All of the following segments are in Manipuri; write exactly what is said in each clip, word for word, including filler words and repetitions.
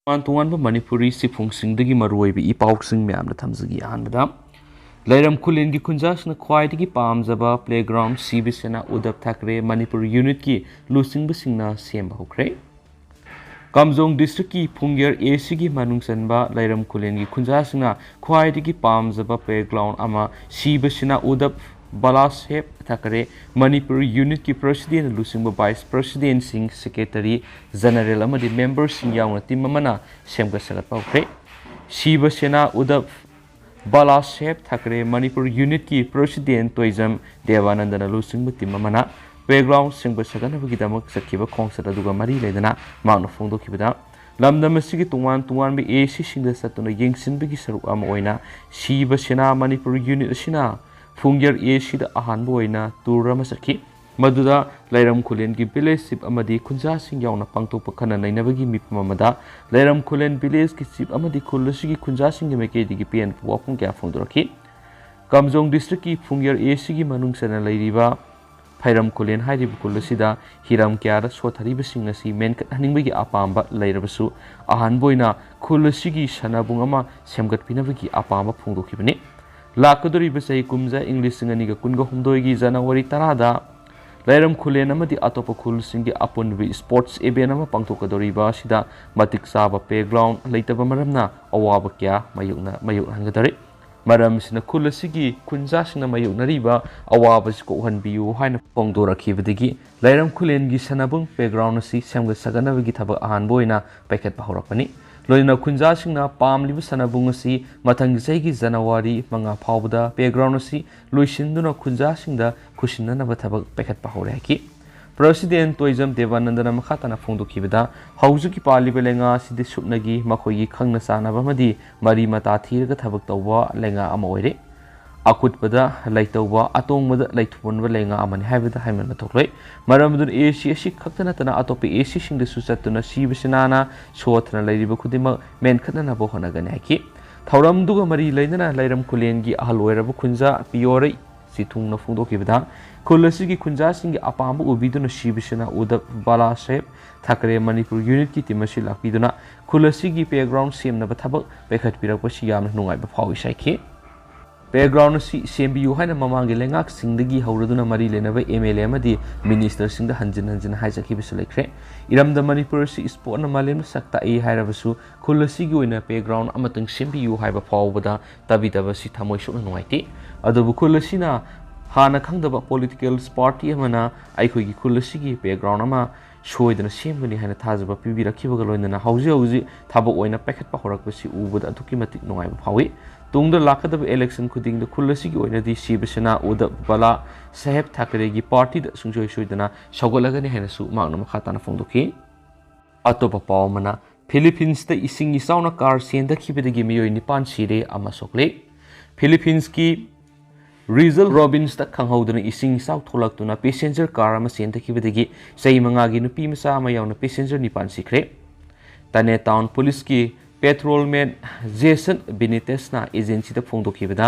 ꯇꯣꯉꯥꯟ ꯇꯣꯉꯥꯟꯕ ꯃꯅꯤꯄꯨꯔꯤ ꯁꯤꯐꯨꯡꯁꯤꯡꯗꯒꯤ ꯃꯔꯨꯑꯣꯏꯕ ꯏ ꯄꯥꯎꯁꯤꯡ ꯃꯌꯥꯝꯗ ꯊꯝꯖꯒꯦ꯫ ꯑꯍꯥꯟꯕꯗ, ꯂꯩꯔꯝ ꯈꯨꯂꯦꯟꯒꯤ ꯈꯨꯟꯖꯥꯁꯤꯡꯅ ꯈ꯭ꯋꯥꯏꯗꯒꯤ ꯄꯥꯝꯖꯕ playground ꯁꯤꯕ ꯁꯦꯅꯥ ꯎꯗꯞ ꯊꯥꯀꯔꯦ ꯃꯅꯤꯄꯨꯔ unitꯀꯤ ꯂꯨꯆꯤꯡꯕꯁꯤꯡꯅ ꯁꯦꯝꯕ ꯍꯧꯈ꯭ꯔꯦ꯫ ꯀꯥꯝꯖꯣꯡ districtꯀꯤ ꯐꯨꯡꯌꯔ ACꯒꯤ ꯃꯅꯨꯡ ꯆꯟꯕ ꯂꯩꯔꯝ ꯈꯨꯂꯦꯟꯒꯤ ꯈꯨꯟꯖꯥꯁꯤꯡꯅ ꯈ꯭ꯋꯥꯏꯗꯒꯤ ꯄꯥꯝꯖꯕ playground ꯑꯃ ꯁꯤꯕ ꯁꯦꯅꯥ ꯎꯗꯞ ꯕꯥꯂꯥꯁꯦꯕ ꯊꯥꯀꯔꯦ ꯃꯅꯤꯄꯨꯔ unitꯀꯤ president ꯂꯨꯆꯤꯡꯕ vice presidentꯁꯤꯡ, secretary general ꯑꯃꯗꯤ memberꯁꯤꯡ ꯌꯥꯎꯅ team ꯑꯃꯅ ꯁꯦꯝꯒꯠ ꯁꯥꯒꯠꯄ ꯍꯧꯈ꯭ꯔꯦ꯫ ꯁꯤꯕ ꯁꯦꯅꯥ ꯎꯗꯞ ꯕꯥꯂꯥꯁꯦꯕ ꯊꯥꯀꯔꯦ ꯃꯅꯤꯄꯨꯔ unitꯀꯤ president ꯇꯣꯏꯖꯝ ꯗꯦꯕꯥꯅꯟꯗꯅ ꯂꯨꯆꯤꯡꯕ team ꯑꯃꯅ playground ꯁꯦꯝꯒꯠ ꯁꯥꯒꯠꯅꯕꯒꯤꯗꯃꯛ ꯆꯠꯈꯤꯕ ꯈꯣꯡꯆꯠ ꯑꯗꯨꯒ ꯃꯔꯤ ꯂꯩꯅꯅ ꯃꯍꯥꯛꯅ ꯐꯣꯡꯗꯣꯛꯈꯤꯕꯗ, ꯂꯝꯗꯝ ꯑꯁꯤꯒꯤ ꯇꯣꯉꯥꯟ ꯇꯣꯉꯥꯟꯕ ACꯁꯤꯡꯗ ꯆꯠꯇꯨꯅ ꯌꯦꯡꯁꯤꯟꯕꯒꯤ ꯁꯔꯨꯛ ꯑꯃ ꯑꯣꯏꯅ ꯁꯤꯕ ꯁꯦꯅꯥ ꯃꯅꯤꯄꯨꯔ unit ꯑꯁꯤꯅ ꯐꯨꯡꯌꯔ ACꯗ ꯑꯍꯥꯟꯕ ꯑꯣꯏꯅ tour ꯑꯃ ꯆꯠꯈꯤ꯫ ꯃꯗꯨꯗ ꯂꯩꯔꯝ ꯈꯨꯂꯦꯟꯒꯤ village chief ꯑꯃꯗꯤ ꯈꯨꯟꯖꯥꯁꯤꯡ ꯌꯥꯎꯅ ꯄꯥꯡꯊꯣꯛꯄ ꯈꯟꯅ ꯅꯩꯅꯕꯒꯤ ꯃꯤꯐꯝ ꯑꯃꯗ ꯂꯩꯔꯝ ꯈꯨꯂꯦꯟ villageꯀꯤ chief ꯑꯃꯗꯤ ꯈꯨꯜ ꯑꯁꯤꯒꯤ ꯈꯨꯟꯖꯥꯁꯤꯡꯒꯤ ꯃꯥꯏꯀꯩꯗꯒꯤ ꯄꯦꯟꯗꯕ ꯋꯥꯐꯝ ꯀꯌꯥ ꯐꯣꯡꯗꯣꯔꯛꯈꯤ꯫ ꯀꯥꯝꯖꯣꯡ districtꯀꯤ ꯐꯨꯡꯌꯔ ACꯒꯤ ꯃꯅꯨꯡ ꯆꯟꯅ ꯂꯩꯔꯤꯕ ꯐꯩꯔꯝ ꯈꯨꯂꯦꯟ ꯍꯥꯏꯔꯤꯕ ꯈꯨꯜ ꯑꯁꯤꯗ ꯍꯤꯔꯝ ꯀꯌꯥꯗ ꯁꯣꯠꯊꯔꯤꯕꯁꯤꯡ ꯑꯁꯤ ꯃꯦꯟꯈꯠꯍꯟꯅꯤꯡꯕꯒꯤ ꯑꯄꯥꯝꯕ ꯂꯩꯔꯕꯁꯨ, ꯑꯍꯥꯟꯕ ꯑꯣꯏꯅ ꯈꯨꯜ ꯑꯁꯤꯒꯤ ꯁꯥꯟꯅꯕꯨꯡ ꯑꯃ ꯁꯦꯝꯒꯠꯄꯤꯅꯕꯒꯤ ꯑꯄꯥꯝꯕ ꯐꯣꯡꯗꯣꯛꯈꯤꯕꯅꯤ꯫ ꯂꯥꯛꯀꯗꯧꯔꯤꯕ ꯆꯍꯤ ꯀꯨꯝꯖꯥ ꯏꯪ ꯂꯤꯁꯤꯡ ꯑꯅꯤꯒ ꯀꯨꯟꯒ ꯍꯨꯝꯗꯣꯏꯒꯤ ꯖꯅꯋꯥꯔꯤ ꯇꯔꯥꯗ ꯂꯩꯔꯝ ꯈꯨꯂꯦꯟ ꯑꯃꯗꯤ ꯑꯇꯣꯞꯄ ꯈꯨꯜꯁꯤꯡꯒꯤ ꯑꯄꯨꯟꯕ sports event ꯑꯃ ꯄꯥꯡꯊꯣꯛꯀꯗꯧꯔꯤꯕ ꯑꯁꯤꯗ ꯃꯇꯤꯛ ꯆꯥꯕ playground ꯂꯩꯇꯕ ꯃꯔꯝꯅ ꯑꯋꯥꯕ ꯀꯌꯥ ꯃꯥꯌꯣꯛꯅ-, ꯃꯥꯌꯣꯛꯅꯍꯟꯒꯗꯧꯔꯤ꯫ ꯃꯔꯝ ꯑꯁꯤꯅ ꯈꯨꯜ ꯑꯁꯤꯒꯤ ꯈꯨꯟꯖꯥꯁꯤꯡꯅ ꯃꯥꯌꯣꯛꯅꯔꯤꯕ ꯑꯋꯥꯕꯁꯤ ꯀꯣꯛꯍꯟꯕꯤꯌꯨ ꯍꯥꯏꯅ ꯐꯣꯡꯗꯣꯔꯛꯈꯤꯕꯗꯒꯤ ꯂꯩꯔꯝ ꯈꯨꯂꯦꯟꯒꯤ ꯁꯥꯟꯅꯕꯨꯡ playground ꯑꯁꯤ ꯁꯦꯝꯒꯠ ꯁꯥꯒꯠꯅꯕꯒꯤ ꯊꯕꯛ ꯑꯍꯥꯟꯕ ꯑꯣꯏꯅ ꯄꯥꯏꯈꯠꯄ ꯍꯧꯔꯛꯄꯅꯤ꯫ ꯂꯣꯏꯅꯅ ꯈꯨꯟꯖꯥꯁꯤꯡꯅ ꯄꯥꯝꯂꯤꯕ ꯁꯥꯟꯅꯕꯨꯡ ꯑꯁꯤ ꯃꯊꯪꯒꯤ ꯆꯍꯤꯒꯤ ꯖꯅꯋꯥꯔꯤ ꯃꯉꯥ ꯐꯥꯎꯕꯗ playground ꯑꯁꯤ ꯂꯣꯏꯁꯤꯟꯗꯨꯅ ꯈꯨꯟꯖꯥꯁꯤꯡꯗ ꯈꯨꯠꯁꯤꯟꯅꯅꯕ ꯊꯕꯛ ꯄꯥꯏꯈꯠꯄ ꯍꯧꯔꯦ ꯍꯥꯏꯈꯤ꯫ President ꯇꯣꯏꯖꯝ ꯗꯦꯕꯥꯅꯟꯗꯅ ꯃꯈꯥ ꯇꯥꯅ ꯐꯣꯡꯗꯣꯛꯈꯤꯕꯗ, ꯍꯧꯖꯤꯛꯀꯤ ꯄꯥꯜꯂꯤꯕ ꯂꯩꯉꯥꯛ ꯑꯁꯤꯗꯤ ꯁꯨꯞꯅꯒꯤ ꯃꯈꯣꯏꯒꯤ ꯈꯪꯅ ꯆꯥꯟꯅꯕ ꯑꯃꯗꯤ ꯃꯔꯤ ꯃꯇꯥ ꯊꯤꯔꯒ ꯊꯕꯛ ꯇꯧꯕ ꯂꯩꯉꯥꯛ ꯑꯃ ꯑꯣꯏꯔꯦ꯫ ꯑꯀꯨꯠꯄꯗ ꯂꯩꯇꯧꯕ, ꯑꯇꯣꯡꯕꯗ ꯂꯩꯊꯨꯞꯄꯣꯟꯕ ꯂꯩꯉꯥꯛ ꯑꯃꯅꯤ ꯍꯥꯏꯕꯗ ꯍꯥꯏꯃꯟꯕ ꯊꯣꯛꯂꯣꯏ꯫ ꯃꯔꯝ ꯑꯗꯨꯅ AC ꯑꯁꯤ ꯈꯛꯇ ꯅꯠꯇꯅ ꯑꯇꯣꯞꯄ ACꯁꯤꯡꯗꯁꯨ ꯆꯠꯇꯨꯅ ꯁꯤꯕ ꯁꯤꯅꯥꯅ ꯁꯣꯠꯊꯅ ꯂꯩꯔꯤꯕ ꯈꯨꯗꯤꯡꯃꯛ ꯃꯦꯟꯈꯠꯅꯅꯕ ꯍꯣꯠꯅꯒꯅꯤ ꯍꯥꯏꯈꯤ꯫ ꯊꯧꯔꯝꯗꯨꯒ ꯃꯔꯤ ꯂꯩꯅꯅ ꯂꯩꯔꯝ ꯈꯨꯂꯦꯟꯒꯤ ꯑꯍꯜ ꯑꯣꯏꯔꯕ ꯈꯨꯟꯖꯥ ꯄꯤꯌꯣꯔꯩ ꯁꯤ ꯊꯨꯡꯅ ꯐꯣꯡꯗꯣꯛꯈꯤꯕꯗ, ꯈꯨꯜ ꯑꯁꯤꯒꯤ ꯈꯨꯟꯖꯥꯁꯤꯡꯒꯤ ꯑꯄꯥꯝꯕ ꯎꯕꯤꯗꯨꯅ ꯁꯤꯕ ꯁꯦꯅꯥ ꯎꯗꯕ ꯕꯥꯂꯥ ꯁꯥꯍꯦꯕ ꯊꯥꯀꯔꯦ ꯃꯅꯤꯄꯨꯔ ꯌꯨꯅꯤꯠꯀꯤ ꯇꯤꯝ ꯑꯁꯤ ꯂꯥꯛꯄꯤꯗꯨꯅ ꯈꯨꯜ ꯑꯁꯤꯒꯤ ꯄ꯭ꯂꯦꯒ꯭ꯔꯥꯎꯟ ꯁꯦꯝꯅꯕ ꯊꯕꯛ ꯄꯥꯏꯈꯠꯄꯤꯔꯛꯄꯁꯤ ꯌꯥꯝꯅ ꯅꯨꯡꯉꯥꯏꯕ ꯐꯥꯎꯏ ꯍꯥꯏꯈꯤ꯫ ꯄ꯭ꯂꯦꯒ꯭ꯔꯥꯎꯟ ꯑꯁꯤ ꯁꯦꯝꯕꯤꯌꯨ ꯍꯥꯏꯅ ꯃꯃꯥꯡꯒꯤ ꯂꯩꯉꯥꯛꯁꯤꯡꯗꯒꯤ ꯍꯧꯔꯗꯨꯅ ꯃꯔꯤ ꯂꯩꯅꯕ ꯑꯦꯝ ꯑꯦꯜ ꯑꯦ ꯑꯃꯗꯤ ꯃꯤꯅꯤꯁꯇꯔꯁꯤꯡꯗ ꯍꯟꯖꯤꯟ ꯍꯟꯖꯤꯟ ꯍꯥꯏꯖꯈꯤꯕꯁꯨ ꯂꯩꯈ꯭ꯔꯦ꯫ ꯏꯔꯝꯗꯝ ꯃꯅꯤꯄꯨꯔ ꯑꯁꯤ ꯏꯁꯄꯣꯔꯠꯅ ꯃꯥꯂꯦꯝꯗ ꯁꯛ ꯇꯥꯛꯏ ꯍꯥꯏꯔꯕꯁꯨ ꯈꯨꯜ ꯑꯁꯤꯒꯤ ꯑꯣꯏꯅ ꯄ꯭ꯂꯦꯒ꯭ꯔꯥꯎꯟ ꯑꯃꯇꯪ ꯁꯦꯝꯕꯤꯌꯨ ꯍꯥꯏꯕ ꯐꯥꯎꯕꯗ ꯇꯥꯕꯤꯗꯕꯁꯤ ꯊꯃꯣꯏ ꯁꯣꯛꯅ ꯅꯨꯡꯉꯥꯏꯇꯦ꯫ ꯑꯗꯨꯕꯨ ꯈꯨꯜ ꯑꯁꯤꯅ ꯍꯥꯟꯅ ꯈꯪꯗꯕ ꯄꯣꯂꯤꯇꯤꯀꯦꯜ ꯄꯥꯔꯇꯤ ꯑꯃꯅ ꯑꯩꯈꯣꯏꯒꯤ ꯈꯨꯜ ꯑꯁꯤꯒꯤ ꯄ꯭ꯂꯦꯒ꯭ꯔꯥꯎꯟ ꯑꯃ ꯁꯣꯏꯗꯅ ꯁꯦꯝꯒꯅꯤ ꯍꯥꯏꯅ ꯊꯥꯖꯕ ꯄꯤꯕꯤꯔꯛꯈꯤꯕꯒ ꯂꯣꯏꯅꯅ ꯍꯧꯖꯤꯛ ꯍꯧꯖꯤꯛ ꯊꯕꯛ ꯑꯣꯏꯅ ꯄꯥꯏꯈꯠꯄ ꯍꯧꯔꯛꯄꯁꯤ ꯎꯕꯗ ꯑꯗꯨꯛꯀꯤ ꯃꯇꯤꯛ ꯅꯨꯡꯉꯥꯏꯕ ꯐꯥꯎꯏ꯫ ꯇꯨꯡꯗ ꯂꯥꯛꯀꯗꯕ ꯏꯂꯦꯛꯁꯟ ꯈꯨꯗꯤꯡꯗ ꯈꯨꯜ ꯑꯁꯤꯒꯤ ꯑꯣꯏꯅꯗꯤ ꯁꯤꯕ ꯁꯦꯅꯥ ꯎꯗꯕ ꯕꯥꯂꯥ ꯁꯥꯍꯦꯕ ꯊꯥꯀꯔꯦꯒꯤ ꯄꯥꯔꯇꯤꯗ ꯁꯨꯡꯁꯣꯏ ꯁꯣꯏꯗꯅ ꯁꯧꯒꯠꯂꯒꯅꯤ ꯍꯥꯏꯅꯁꯨ ꯃꯍꯥꯛꯅ ꯃꯈꯥ ꯇꯥꯅ ꯐꯣꯡꯗꯣꯛꯈꯤ꯫ ꯑꯇꯣꯞꯄ ꯄꯥꯎ ꯑꯃꯅ, ꯐꯤꯂꯤꯄꯤꯟꯁꯇ ꯏꯁꯤꯡ ꯏꯆꯥꯎꯅ ꯀꯥꯔ ꯆꯦꯟꯊꯈꯤꯕꯗꯒꯤ ꯃꯤꯑꯣꯏ ꯅꯤꯄꯥꯟ ꯁꯤꯔꯦ, ꯑꯃ ꯁꯣꯛꯂꯦ꯫ ꯐꯤꯂꯤꯄꯤꯟꯁꯀꯤ ꯔꯤꯖꯜ ꯄ꯭ꯔꯣꯚꯤꯟꯁꯇ ꯈꯪꯍꯧꯗꯅ ꯏꯁꯤꯡ ꯏꯆꯥꯎ ꯊꯣꯛꯂꯛꯇꯨꯅ ꯄꯦꯁꯦꯟꯖꯔ ꯀꯥꯔ ꯑꯃ ꯆꯦꯟꯊꯈꯤꯕꯗꯒꯤ ꯆꯍꯤ ꯃꯉꯥꯒꯤ ꯅꯨꯄꯤ ꯃꯆꯥ ꯑꯃ ꯌꯥꯎꯅ ꯄꯦꯁꯦꯟꯖꯔ ꯅꯤꯄꯥꯟ ꯁꯤꯈ꯭ꯔꯦ꯫ ꯇꯅꯦ ꯇꯥꯎꯟ ꯄꯨꯂꯤꯁꯀꯤ ꯄꯦꯇ꯭ꯔꯣꯜꯃꯦꯟ ꯖꯦꯁꯟ ꯕꯤꯅꯤꯇꯦꯁꯅ ꯑꯦꯖꯦꯟꯁꯤꯗ ꯐꯣꯡꯗꯣꯛꯈꯤꯕꯗ,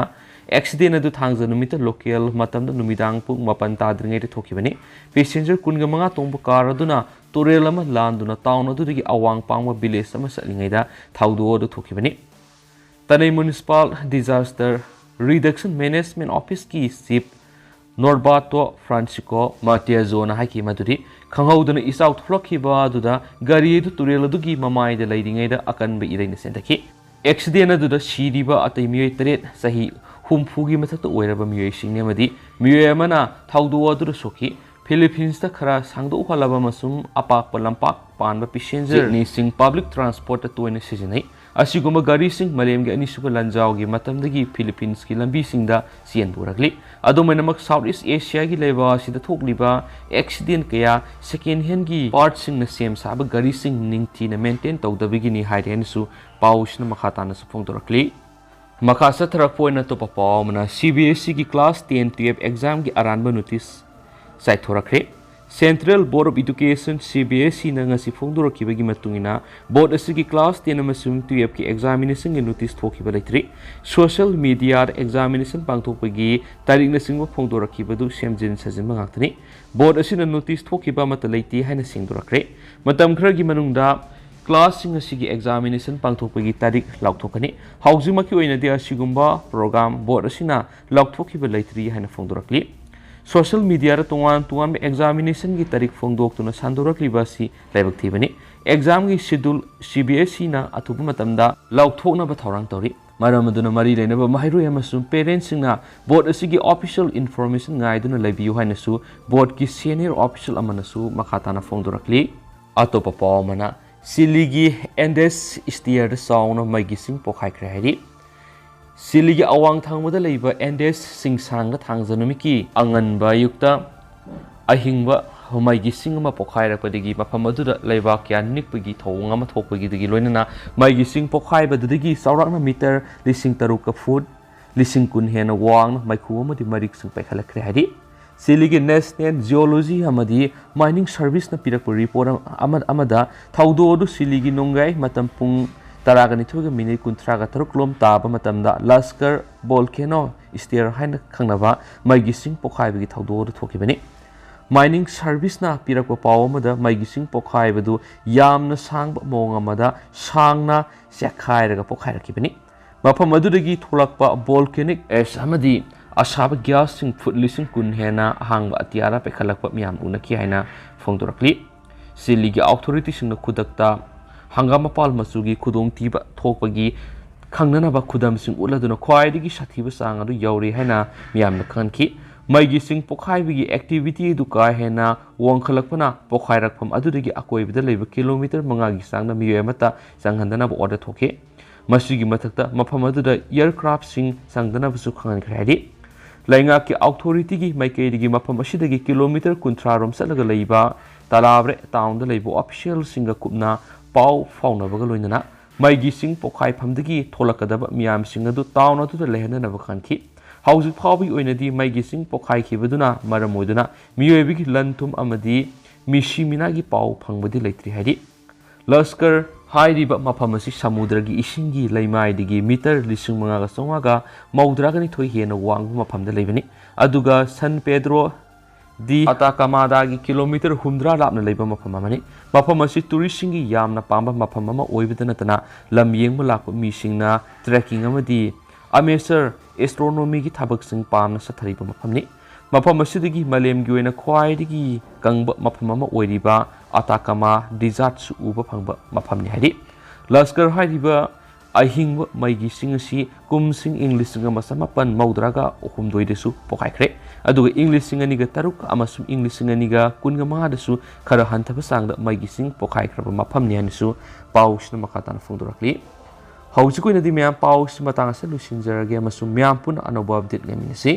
ꯑꯦꯛꯁꯤꯗꯦꯟ ꯑꯗꯨ ꯊꯥꯡꯖ ꯅꯨꯃꯤꯠꯇ ꯂꯣꯀꯦꯜ ꯃꯇꯝꯗ ꯅꯨꯃꯤꯗꯥꯡ ꯄꯨꯡ ꯃꯥꯄꯟ ꯇꯥꯗ꯭ꯔꯤꯉꯩꯗ ꯊꯣꯛꯈꯤꯕꯅꯤ꯫ ꯄꯦꯁꯦꯟꯖꯔ ꯀꯨꯟꯒ ꯃꯉꯥ ꯇꯣꯡꯕ ꯀꯥꯔ ꯑꯗꯨꯅ ꯇꯨꯔꯦꯜ ꯑꯃ ꯂꯥꯟꯗꯨꯅ ꯇꯥꯎꯟ ꯑꯗꯨꯗꯒꯤ ꯑꯋꯥꯡ ꯄꯥꯡꯕ ꯚꯤꯂꯦꯖ ꯑꯃ ꯆꯠꯂꯤꯉꯩꯗ ꯊꯧꯗꯣꯛ ꯑꯗꯨ ꯊꯣꯛꯈꯤꯕꯅꯤ꯫ ꯇꯅꯩ ꯃ꯭ꯌꯨꯅꯤꯁꯤꯄꯥꯜ ꯗꯤꯖꯥꯁꯇꯔ ꯔꯤꯗꯛꯁꯟ ꯃꯦꯅꯦꯖꯃꯦꯟ ꯑꯣꯐꯤꯁꯀꯤ ꯆꯤꯐ ꯅꯣꯔꯕꯥꯇꯣ ꯐ꯭ꯔꯥꯟꯁꯤꯀꯣ ꯃꯥꯇꯤꯌꯥꯖꯣꯅ ꯍꯥꯏꯈꯤ ꯃꯗꯨꯗꯤ, ꯈꯪꯍꯧꯗꯅ ꯏꯆꯥꯎ ꯊꯣꯛꯂꯛꯈꯤꯕ ꯑꯗꯨꯗ ꯒꯥꯔꯤ ꯑꯗꯨ ꯇꯨꯔꯦꯜ ꯑꯗꯨꯒꯤ ꯃꯃꯥꯏꯗ ꯂꯩꯔꯤꯉꯩꯗ ꯑꯀꯟꯕ ꯏꯔꯩꯅ ꯆꯦꯟꯊꯈꯤ꯫ ꯑꯦꯛꯁꯤꯗꯦꯟ ꯑꯗꯨꯗ ꯁꯤꯔꯤꯕ ꯑꯇꯩ ꯃꯤꯑꯣꯏ ꯇꯔꯦꯠ, ꯆꯍꯤ ꯍꯨꯝꯐꯨꯒꯤ ꯃꯊꯛꯇ ꯑꯣꯏꯔꯕ ꯃꯤꯑꯣꯏꯁꯤꯡꯅꯤ ꯑꯃꯗꯤ ꯃꯤꯑꯣꯏ ꯑꯃꯅ ꯊꯧꯗꯣꯛ ꯑꯗꯨꯗ ꯁꯣꯛꯈꯤ꯫ ꯐꯤꯂꯤꯄꯤꯟꯁꯇ ꯈꯔ ꯁꯥꯡꯗꯣꯛꯍꯜꯂꯕ ꯑꯃꯁꯨꯡ ꯑꯄꯥꯛꯄ ꯂꯝꯄꯥꯛ ꯄꯥꯟꯕ ꯄꯦꯁꯦꯟꯖꯔ ꯖꯤꯞꯅꯤꯁꯤꯡ ꯄꯕ꯭ꯂꯤꯛ ꯇ꯭ꯔꯥꯟꯁꯄꯣꯔꯠꯇ ꯇꯣꯏꯅ ꯁꯤꯖꯤꯟꯅꯩ꯫ ꯑꯁꯤꯒꯨꯝꯕ ꯒꯥꯔꯤꯁꯤꯡ ꯃꯥꯂꯦꯝꯒꯤ ꯑꯅꯤꯁꯨꯕ ꯂꯥꯟꯖꯥꯎꯒꯤ ꯃꯇꯝꯗꯒꯤ ꯐꯤꯂꯤꯄꯤꯟꯁꯀꯤ ꯂꯝꯕꯤꯁꯤꯡꯗ ꯆꯦꯟꯕ ꯎꯔꯛꯂꯤ꯫ ꯑꯗꯨꯝ ꯑꯣꯏꯅꯃꯛ, ꯁꯥꯎꯠ ꯏꯁ ꯑꯦꯁꯤꯌꯥꯒꯤ ꯂꯩꯕꯥꯛ ꯑꯁꯤꯗ ꯊꯣꯛꯂꯤꯕ ꯑꯦꯛꯁꯤꯗꯦꯟ ꯀꯌꯥ ꯁꯦꯀꯦꯟ ꯍꯦꯟꯒꯤ ꯄꯥꯔꯠꯁꯤꯡꯅ ꯁꯦꯝ ꯁꯥꯕ ꯒꯥꯔꯤꯁꯤꯡ ꯅꯤꯡꯊꯤꯅ ꯃꯦꯟꯇꯦꯟ ꯇꯧꯗꯕꯒꯤꯅꯤ ꯍꯥꯏꯔꯦ ꯍꯥꯏꯅꯁꯨ ꯄꯥꯎꯁꯤꯅ ꯃꯈꯥ ꯇꯥꯅꯁꯨ ꯐꯣꯡꯗꯣꯔꯛꯂꯤ꯫ ꯃꯈꯥ ꯆꯠꯊꯔꯛꯄ ꯑꯣꯏꯅ ꯑꯇꯣꯞꯄ ꯄꯥꯎ ꯑꯃꯅ, ꯁꯤ ꯕꯤ ꯑꯦꯁ ꯏꯒꯤ ꯀ꯭ꯂꯥꯁ ꯇꯦꯟ ꯇꯨꯌꯦꯜꯐ ꯑꯦꯛꯖꯥꯝꯒꯤ ꯑꯔꯥꯟꯕ notice ꯆꯥꯏꯊꯣꯔꯛꯈ꯭ꯔꯦ꯫ Central Board of Education, C B S E ꯅ ꯉꯁꯤ ꯐꯣꯡꯗꯣꯔꯛꯈꯤꯕꯒꯤ ꯃꯇꯨꯡ ꯏꯟꯅ, ꯕꯣꯔꯗ ꯑꯁꯤꯒꯤ class ten ꯑꯃꯁꯨꯡ twelve ꯀꯤ examination ꯒꯤ notice ꯊꯣꯛꯈꯤꯕ ꯂꯩꯇ꯭ꯔꯤ꯫ Social media ꯗ examination ꯄꯥꯡꯊꯣꯛꯄꯒꯤ ꯇꯥꯔꯤꯛꯅꯆꯤꯡꯕ ꯐꯣꯡꯗꯣꯔꯛꯈꯤꯕꯗꯨ ꯁꯦꯝꯖꯤꯟ ꯁꯥꯖꯤꯟꯕ ꯉꯥꯛꯇꯅꯤ꯫ ꯕꯣꯔꯗ ꯑꯁꯤꯅ notice ꯊꯣꯛꯈꯤꯕ ꯑꯃꯠꯇ ꯂꯩꯇꯦ ꯍꯥꯏꯅ ꯁꯦꯡꯗꯣꯔꯛꯈ꯭ꯔꯦ꯫ ꯃꯇꯝ ꯈꯔꯒꯤ ꯃꯅꯨꯡꯗ class ꯁꯤꯡ ꯑꯁꯤꯒꯤ examination ꯄꯥꯡꯊꯣꯛꯄꯒꯤ ꯇꯥꯔꯤꯛ ꯂꯥꯎꯊꯣꯛꯀꯅꯤ꯫ ꯍꯧꯖꯤꯛꯃꯛꯀꯤ ꯑꯣꯏꯅꯗꯤ ꯑꯁꯤꯒꯨꯝꯕ program ꯕꯣꯔꯗ ꯑꯁꯤꯅ ꯂꯥꯎꯊꯣꯛꯈꯤꯕ ꯂꯩꯇ꯭ꯔꯤ ꯍꯥꯏꯅ ꯐꯣꯡꯗꯣꯔꯛꯂꯤ꯫ Social media ꯗ ꯇꯣꯉꯥꯟ ꯇꯣꯉꯥꯟꯕ examination ꯒꯤ ꯇꯥꯔꯤꯛ ꯐꯣꯡꯗꯣꯛꯇꯨꯅ ꯁꯟꯗꯣꯔꯛꯂꯤꯕ ꯑꯁꯤ ꯂꯥꯏꯕꯛ ꯊꯤꯕꯅꯤ꯫ Exam ꯒꯤ schedule C B S E ꯅ ꯑꯊꯨꯕ ꯃꯇꯝꯗ ꯂꯥꯎꯊꯣꯛꯅꯕ ꯊꯧꯔꯥꯡ ꯇꯧꯔꯤ꯫ ꯃꯔꯝ ꯑꯗꯨꯅ ꯃꯔꯤ ꯂꯩꯅꯕ ꯃꯍꯩꯔꯣꯏ ꯑꯃꯁꯨꯡ parent ꯁꯤꯡꯅ ꯕꯣꯔꯗ ꯑꯁꯤꯒꯤ official information ꯉꯥꯏꯗꯨꯅ ꯂꯩꯕꯤꯌꯨ ꯍꯥꯏꯅꯁꯨ ꯕꯣꯔꯗꯀꯤ senior official ꯑꯃꯅꯁꯨ ꯃꯈꯥ ꯇꯥꯅ ꯐꯣꯡꯗꯣꯔꯛꯂꯤ꯫ ꯑꯇꯣꯞꯄ ꯄꯥꯎ ꯑꯃꯅ, ꯁꯤꯂꯤꯒꯤ Andes stair ꯗ ꯆꯥꯎꯅ ꯃꯩꯒꯤ ꯆꯤꯡ ꯄꯣꯈꯥꯏꯈ꯭ꯔꯦ ꯍꯥꯏꯔꯤ꯫ ꯁꯤꯂꯤꯒꯤ ꯑꯋꯥꯡ ꯊꯪꯕꯗ ꯂꯩꯕ Andes ꯆꯤꯡꯁꯥꯡꯗ ꯊꯥꯡꯖ ꯅꯨꯃꯤꯠꯀꯤ ꯑꯉꯟꯕ ꯑꯌꯨꯛꯇ ꯑꯍꯤꯡꯕ ꯃꯩꯒꯤ ꯆꯤꯡ ꯑꯃ ꯄꯣꯈꯥꯏꯔꯛꯄꯗꯒꯤ ꯃꯐꯝ ꯑꯗꯨꯗ ꯂꯩꯕꯥꯛ ꯀꯌꯥ ꯅꯤꯛꯄꯒꯤ ꯊꯧꯑꯣꯡ ꯑꯃ ꯊꯣꯛꯄꯒꯤꯗꯒꯤ ꯂꯣꯏꯅꯅ ꯃꯩꯒꯤ ꯆꯤꯡ ꯄꯣꯈꯥꯏꯕꯗꯨꯗꯒꯤ ꯆꯥꯎꯔꯥꯛꯅ meter ꯂꯤꯁꯤꯡ ꯇꯔꯨꯛꯀ ꯐꯨꯠ ꯂꯤꯁꯤꯡ ꯀꯨꯟ ꯍꯦꯟꯅ ꯋꯥꯡꯅ ꯃꯩꯈꯨ ꯑꯃꯗꯤ ꯃꯔꯤꯛꯁꯤꯡ ꯄꯩꯈꯠꯂꯛꯈ꯭ꯔꯦ ꯍꯥꯏꯔꯤ꯫ ꯁꯤꯂꯤꯒꯤ National Geology ꯑꯃꯗꯤ Mining Service ꯅ ꯄꯤꯔꯛꯄ report ꯑꯃ, ꯑꯃꯗ ꯊꯧꯗꯣꯛ ꯑꯗꯨ ꯁꯤꯂꯤꯒꯤ ꯅꯣꯡꯌꯥꯏ ꯃꯇꯝ ꯄꯨꯡ ꯇꯔꯥꯒ ꯅꯤꯊꯣꯏꯒ minute ꯀꯨꯟꯊ꯭ꯔꯥꯒ ꯇꯔꯨꯛ ꯂꯣꯝ ꯇꯥꯕ ꯃꯇꯝꯗ Lascar Volcano Stair ꯍꯥꯏꯅ ꯈꯪꯅꯕ ꯃꯩꯒꯤ ꯆꯤꯡ ꯄꯣꯈꯥꯏꯕꯒꯤ ꯊꯧꯗꯣꯛ ꯑꯗꯨ ꯊꯣꯛꯈꯤꯕꯅꯤ꯫ Mining Service ꯅ ꯄꯤꯔꯛꯄ ꯄꯥꯎ ꯑꯃꯗ ꯃꯩꯒꯤ ꯆꯤꯡ ꯄꯣꯈꯥꯏꯕꯗꯨ ꯌꯥꯝꯅ ꯁꯥꯡꯕ ꯃꯑꯣꯡ ꯑꯃꯗ ꯁꯥꯡꯅ ꯆꯦꯛꯈꯥꯏꯔꯒ ꯄꯣꯈꯥꯏꯔꯛꯈꯤꯕꯅꯤ꯫ ꯃꯐꯝ ꯑꯗꯨꯗꯒꯤ ꯊꯣꯛꯂꯛꯄ volcanic ash ꯑꯃꯗꯤ ꯑꯁꯥꯕ gas ꯁꯤꯡ ꯐꯨꯠ ꯂꯤꯁꯤꯡ ꯀꯨꯟ ꯍꯦꯟꯅ ꯑꯍꯥꯡꯕ ꯑꯇꯤꯌꯥꯗ ꯄꯩꯈꯠꯂꯛꯄ ꯃꯤꯌꯥꯝ ꯎꯅꯈꯤ ꯍꯥꯏꯅ ꯐꯣꯡꯗꯣꯔꯛꯂꯤ꯫ ꯁꯤꯂꯤꯒꯤ authority ꯁꯤꯡꯅ ꯈꯨꯗꯛꯇ ꯍꯪꯒꯥꯝ ꯃꯄꯥꯜ ꯃꯆꯨꯒꯤ ꯈꯨꯗꯣꯡꯊꯤꯕ ꯊꯣꯛꯄꯒꯤ ꯈꯪꯅꯅꯕ ꯈꯨꯗꯝꯁꯤꯡ ꯎꯠꯂꯗꯨꯅ ꯈ꯭ꯋꯥꯏꯗꯒꯤ ꯁꯥꯊꯤꯕ ꯆꯥꯡ ꯑꯗꯨ ꯌꯧꯔꯦ ꯍꯥꯏꯅ ꯃꯤꯌꯥꯝꯅ ꯈꯪꯍꯟꯈꯤ꯫ ꯃꯩꯒꯤ ꯆꯤꯡ ꯄꯣꯈꯥꯏꯕꯒꯤ activity ꯑꯗꯨ ꯀꯥ ꯍꯦꯟꯅ ꯋꯥꯡꯈꯠꯂꯛꯄꯅ ꯄꯣꯈꯥꯏꯔꯛꯐꯝ ꯑꯗꯨꯗꯒꯤ ꯑꯀꯣꯏꯕꯗ ꯂꯩꯕ kilometre ꯃꯉꯥꯒꯤ ꯆꯥꯡꯗ ꯃꯤꯑꯣꯏ ꯑꯃꯠꯇ ꯆꯪꯍꯟꯗꯅꯕ order ꯊꯣꯛꯈꯤ꯫ ꯃꯁꯤꯒꯤ ꯃꯊꯛꯇ ꯃꯐꯝ ꯑꯗꯨꯗ aircraft ꯁꯤꯡ ꯆꯪꯗꯅꯕꯁꯨ ꯈꯪꯍꯟꯈ꯭ꯔꯦ ꯍꯥꯏꯔꯤ꯫ ꯂꯩꯉꯥꯛꯀꯤ authority ꯒꯤ ꯃꯥꯏꯀꯩꯗꯒꯤ ꯃꯐꯝ ꯑꯁꯤꯗꯒꯤ kilometre ꯀꯨꯟꯊ꯭ꯔꯥ ꯔꯣꯝ ꯆꯠꯂꯒ ꯂꯩꯕ ꯇꯂꯥꯕ꯭ꯔꯦ town ꯗ ꯂꯩꯕ official ꯁꯤꯡꯒ ꯀꯨꯞꯅ ꯄꯥꯎ ꯐꯥꯎꯅꯕꯒ ꯂꯣꯏꯅꯅ ꯃꯩꯒꯤ ꯆꯤꯡ ꯄꯣꯈꯥꯏꯐꯝꯗꯒꯤ ꯊꯣꯛꯂꯛꯀꯗꯕ ꯃꯤꯌꯥꯝꯁꯤꯡ ꯑꯗꯨ town ꯑꯗꯨꯗ ꯂꯩꯍꯟꯗꯅꯕ ꯈꯪꯍꯟꯈꯤ꯫ ꯍꯧꯖꯤꯛ ꯐꯥꯎꯕꯒꯤ ꯑꯣꯏꯅꯗꯤ ꯃꯩꯒꯤ ꯆꯤꯡ ꯄꯣꯈꯥꯏꯈꯤꯕꯗꯨꯅ ꯃꯔꯝ ꯑꯣꯏꯗꯨꯅ ꯃꯤꯑꯣꯏꯕꯒꯤ ꯂꯟ ꯊꯨꯝ ꯑꯃꯗꯤ ꯃꯤꯁꯤ ꯃꯤꯅꯥꯒꯤ ꯄꯥꯎ ꯐꯪꯕꯗꯤ ꯂꯩꯇ꯭ꯔꯤ ꯍꯥꯏꯔꯤ꯫ ꯂꯁꯀꯔ ꯍꯥꯏꯔꯤꯕ ꯃꯐꯝ ꯑꯁꯤ ꯁꯃꯨꯗ꯭ꯔꯒꯤ ꯏꯁꯤꯡꯒꯤ ꯂꯩꯃꯥꯏꯗꯒꯤ ꯃꯤꯇꯔ ꯂꯤꯁꯤꯡ ꯃꯉꯥꯒ ꯆꯥꯝꯃꯉꯥꯒ ꯃꯧꯗ꯭ꯔꯥꯒ ꯅꯤꯊꯣꯏ ꯍꯦꯟꯅ ꯋꯥꯡꯕ ꯃꯐꯝꯗ ꯂꯩꯕꯅꯤ꯫ ꯑꯗꯨꯒ ꯁꯟ ꯄꯦꯗ꯭ꯔꯣ ꯗꯤ ꯑꯇꯥꯀꯥꯃꯥꯗꯥꯒꯤ ꯀꯤꯂꯣꯃꯤꯇꯔ ꯍꯨꯝꯗ꯭ꯔꯥ ꯂꯥꯞꯅ ꯂꯩꯕ ꯃꯐꯝ ꯑꯃꯅꯤ꯫ ꯃꯐꯝ ꯑꯁꯤ ꯇꯨꯔꯤꯁꯁꯤꯡꯒꯤ ꯌꯥꯝꯅ ꯄꯥꯝꯕ ꯃꯐꯝ ꯑꯃ ꯑꯣꯏꯕꯗ ꯅꯠꯇꯅ ꯂꯝ ꯌꯦꯡꯕ ꯂꯥꯛꯄ ꯃꯤꯁꯤꯡꯅ ꯇ꯭ꯔꯦꯛꯀꯤꯡ ꯑꯃꯗꯤ ꯑꯃꯦꯆꯔ ꯑꯦꯁꯇ꯭ꯔꯣꯅꯣꯃꯤꯒꯤ ꯊꯕꯛꯁꯤꯡ ꯄꯥꯝꯅ ꯆꯠꯊꯔꯤꯕ ꯃꯐꯝꯅꯤ꯫ ꯃꯐꯝ ꯑꯁꯤꯗꯒꯤ ꯃꯥꯂꯦꯝꯒꯤ ꯑꯣꯏꯅ ꯈ꯭ꯋꯥꯏꯗꯒꯤ ꯀꯪꯕ ꯃꯐꯝ ꯑꯃ ꯑꯣꯏꯔꯤꯕ ꯑꯇꯥꯀꯥꯃꯥ ꯗꯤꯖꯥꯔꯠꯁꯨ ꯎꯕ ꯐꯪꯕ ꯃꯐꯝꯅꯤ ꯍꯥꯏꯔꯤ꯫ ꯂꯁꯀꯔ ꯍꯥꯏꯔꯤꯕ ꯑꯍꯤꯡꯕ ꯃꯩꯒꯤ ꯆꯤꯡ ꯑꯁꯤ ꯀꯨꯝꯁꯤꯡ ꯏꯪ ꯂꯤꯁꯤꯡ ꯑꯃ ꯆꯃꯥꯄꯟ ꯃꯧꯗ꯭ꯔꯥꯒ ꯍꯨꯝꯗꯣꯏꯗꯁꯨ ꯄꯣꯈꯥꯏꯈ꯭ꯔꯦ꯫ ꯑꯗꯨꯒ ꯏꯪ ꯂꯤꯁꯤꯡ ꯑꯅꯤꯒ ꯇꯔꯨꯛ ꯑꯃꯁꯨꯡ ꯏꯪ ꯂꯤꯁꯤꯡ ꯑꯅꯤꯒ ꯀꯨꯟꯒ ꯃꯉꯥꯗꯁꯨ ꯈꯔ ꯍꯟꯊꯕ ꯆꯥꯡꯗ ꯃꯩꯒꯤ ꯆꯤꯡ ꯄꯣꯈꯥꯏꯈ꯭ꯔꯕ ꯃꯐꯝꯅꯤ ꯍꯥꯏꯅꯁꯨ ꯄꯥꯎꯁꯤꯅ ꯃꯈꯥ ꯇꯥꯅ ꯐꯣꯡꯗꯣꯔꯛꯂꯤ꯫ ꯍꯧꯖꯤꯛꯀꯤ ꯑꯣꯏꯅꯗꯤ ꯃꯌꯥꯝ ꯄꯥꯎꯁꯤ ꯃꯇꯥꯡ ꯑꯁꯤꯗ ꯂꯣꯏꯁꯤꯟꯖꯔꯒꯦ ꯑꯃꯁꯨꯡ ꯃꯌꯥꯝ ꯄꯨꯟꯅ ꯑꯅꯧꯕ ꯑꯞꯗꯦꯠ ꯉꯥꯏꯃꯤꯟꯅꯁꯤ꯫